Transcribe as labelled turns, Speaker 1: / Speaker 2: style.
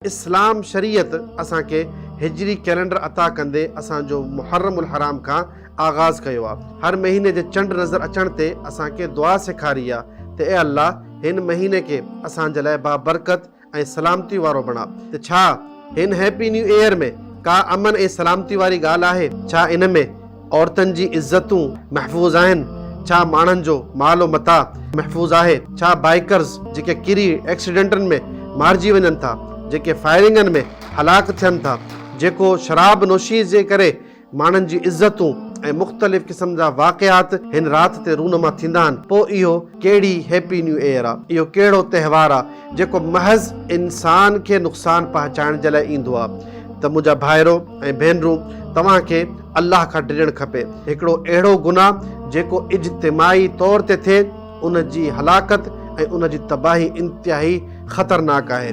Speaker 1: اسلام شريعت اسان کي هجري ڪئلينڊر عطا ڪندي اسان جو محرم الحرام کان آغاز ڪيو آ. هر مهيني جي چنڊ نظر اچڻ تي اسان کي دعا سيکاري آ ته اي الله هن مهيني کي اسان جي لاء بابرڪت ۽ سلامتي وارو بڻا. ته ڇا هن هيپي نيو ايئر ۾ ڪا امن ۽ سلامتي واري ڳالهه آهي؟ ڇا ان ۾ عورتن جي عزتون محفوظ آهن؟ ڇا ماڻهن جو مال و متاع محفوظ آهي؟ ڇا بائيڪرز جيڪي ڪري ايڪسيڊنٽن ۾ مارجي وڃن ٿا، جيڪي فائرنگن ۾ هلاڪ ٿين ٿا، جيڪو شراب نوشي جي ڪري ماڻهن جي عزتون ۽ مختلف قسم جا واقعات هن رات تي رونما ٿيندا آهن، پوء اهو ڪهڙي هيپي نيو ايئر آ؟ اهو ڪهڙو تهوار آ جيڪو محض انسان کي نقصان پهچائڻ جي لاء ايندو آ؟ ته منهنجا ڀائرو ۽ ڀينرون توهان کي الله کان ڊڄڻ کپي. هڪڙو اهڙو گناهه جيڪو اجتماعي طور تي ٿئي، ان جي هلاڪت ۽ ان جي تباهي انتهائي خطرناڪ آهي.